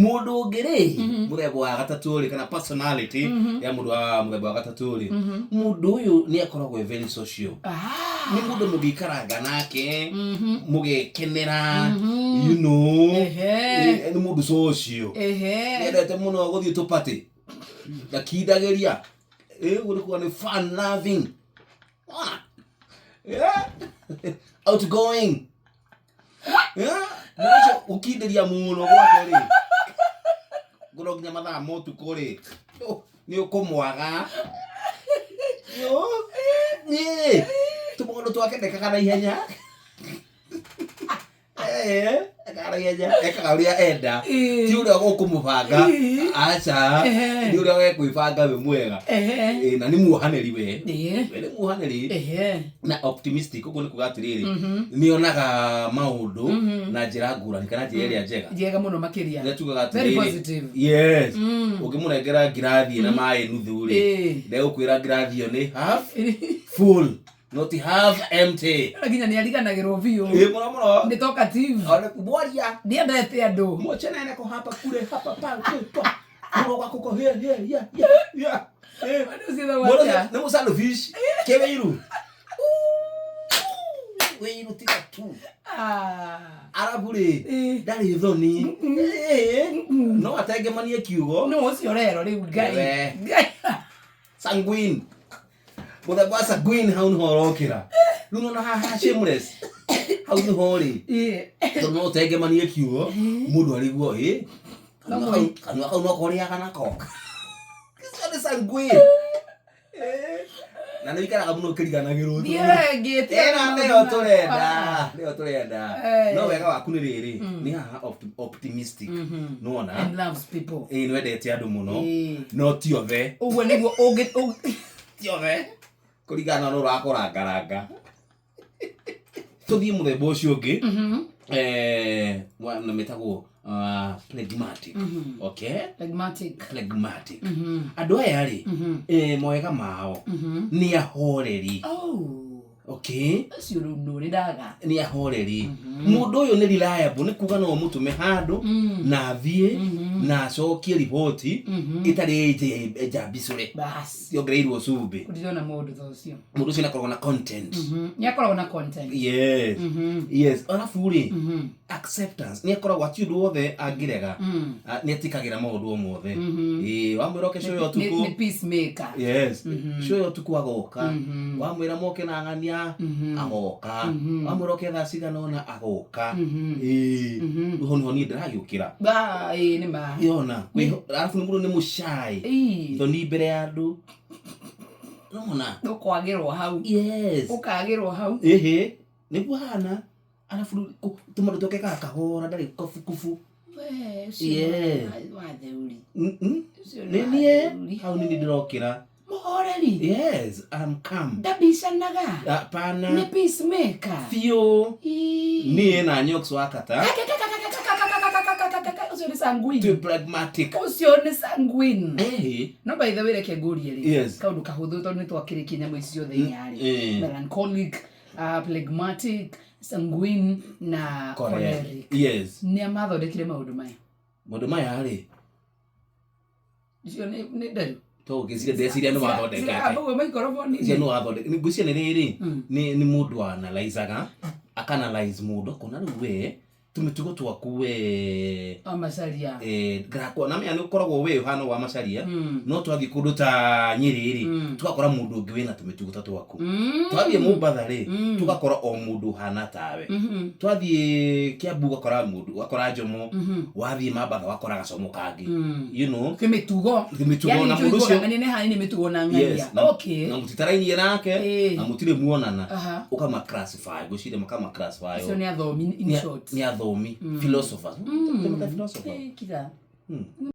Mũndũ ũngĩ rĩ, mũthemba wa gatatũ rĩ, kana personality ya mũndũ wa mũthemba wa gatatũ rĩ, mũndũ ũyũ nĩ akoragwo e very social. Nĩ mũndũ mũngĩikaranga nake mũgekenera. Nĩ mũndũ social. Nĩendete mũno gũthiĩ tũpatĩ, ndakindagĩria. Ũguo nĩ kuga nĩ fun loving. Wona? Yeah. Outgoing. Yeah. Mũndũ ũcio ũkindĩria mũno gwake rĩ, ngũno nginya mathaa ma ũtukũ rĩ, nĩ ũkũmwaga. Yo, nĩ tũmaũndũ twake ndekaga na ihenya. Ekaga na ihenya, ekaga ũrĩa enda, ti ũrĩa ũkũmũbanga. Aca, nĩ ũrĩa we kwĩbanga wĩ mwega. Na nĩ muohanĩri we. We nĩ muohanĩri na optimistic. Ũguo nĩ kuga atĩrĩrĩ, nĩ onaga maũndũ na njĩra ngũrani kana njĩra ĩrĩa njega. Njega mũno makĩria. Rĩrĩa tugaga Very atĩrĩrĩ, positive. Yes, ũngĩmũnengera ngirathi ĩna maĩ nuthu rĩ, ndegũkwĩra ngirathi ĩyo nĩ half full, not half empty. Na nginya nĩ ariganagĩrwo biũ. Ĩ, mũno mũno. Nĩ talkative. Ona mwaria. Ndiendete andũ. Mochenene ko hapa kule hapa pa pa mũno gwako ko here here yeah. Mũndũ ũcio ethagwo Mũndũ atĩa? ũcio nĩ mũselfish kĩwĩiru, wĩiru tiga tu. Ah. Arabu rĩ, ndarĩ thoni. No atengemanie kiugo. Nĩ ũcio rero rĩu Ngai. We. Ngai. Sanguine, mũthemba wa sanguine, hau nĩho ũrokĩra rĩu. Nona haha shameless, hau nĩho rĩ, tondũ no ũtengemanie kiugo mũndũ arĩguo ĩ kanua kau no korĩaga nako. Ũcio nĩ sanguine. Na nĩ ũikaraga mũno ũkĩriganagĩrwo. Thiĩ ngĩte. Ĩno nĩyo tũrenda, nĩyo tũrenda. No wega waku nĩ rĩrĩ, nĩ haha optimistic, nĩwona? And loves people. Ĩĩ, nĩwendete andũ mũno. No ti othe. Ũguo nĩguo ũngĩ Ti othe, kũringana na ũrĩa ũrakũrangaranga. Tũthiĩ mũthemba ũcio ũngĩ, na metagwo phlegmatic. Okay. Pragmatic. Phlegmatic, andũ aya rĩ, mawega mao nĩ ahoreri. Oh. Okay. Ũcio rĩu nũ nĩ ndaga. Nĩ ahoreri. Mũndũ ũyũ nĩ reliable, nĩ kuga no ũmũtũme handũ na athiĩ na acokie riboti ĩtarĩ njambicũre, Bas. ciongereirwo cumbĩ. Ndĩrona mũndũ ta ũcio. Mũndũ ũcio nĩ akoragwo na content. Nĩ akoragwo na content. Yes. Arabu rĩ, acceptance, nĩ akoragwo ati ũndũ wothe angĩrega. Ah, nĩ etĩkagĩra maũndũ o mothe. Ĩĩ, wamwĩra oke cũya ũtukũ. Nĩ peacemaker. Yes, cũya ũtukũ agoka. Wamwĩra moke na ng'ania agoka. Wamwĩra oke thaa cigana ũna agoka. Ĩĩ, rĩu hau nĩho niĩ ndĩragĩũkĩra. Ba, ĩĩ nĩ ma. Yona arabu nĩ mũndũ nĩ mũcai, thoni mbere ya andũ, nona. Ũkwagĩrwo hau. Yes. Ũkagĩrwo hau. Ĩhĩ, nĩguo hana. Arabu rĩu tũmaũndũ twake kaga kahora, ndarĩ kabukubu. We, ũcio watheuri. Ũcio Nĩ nĩ niĩ watheuri. Hau nĩ niĩ ndĩrokĩra. Mũhoreri. Yes, I'm calm. Ndabicanaga. Hapana. Nĩ peacemaker. Biũ. Ii. Niĩ na Nyox wa kata Ũcio nĩ sanguine. Twĩ pragmatic. Ũcio nĩ sanguine. No by the way, reke ngũrie rĩ, kaũndũ kahũthũ, tondũ nĩ twakĩrĩkia nyamũ ici ciothe inya rĩ, melancholic, phlegmatic, sanguine na choleric, Yes. nĩ a mathondekire maũndũ maya? Maũndũ maya rĩ, Icio nĩ nderu. To ngĩciria, ndeciria nĩ wathondekete. Ũguo maikoroboni. Icio nĩ wathondeka. Ngwĩciria nĩ rĩrĩ, nĩ mũndũ analyzaga, akanalyze mũndũ akona rĩu we tũmĩtugo twaku we Amacaria. Ngrakwa na menya nĩ ũkoragwo we ũhana wa macaria. No twathiĩ kũndũ ta Nyĩrĩ rĩ, tũgakora mũndũ ũngĩ wĩna tũmĩtugo ta twaku. Twathiĩ Mombatha rĩ, tũgakora o mũndũ ũhana tawe. Twathiĩ Kiambu ũgakora mũndũ, ũgakora Njomo. Wathiĩ Mambatha ũgakora gacomo kangĩ. Kĩmĩtugo. Kĩmĩtugo, Yani na mũndũ ũcio ng'ania nĩ hani nĩ mĩtugo na Yes, ng'ania. na mũtitarainie nake, na mũtirĩ muonana. Ũkama classify, ngwĩciria makama classify. Acio nĩ athomi in short. Nĩ athomi, philosophers. Tũmĩte philosophers. Kira.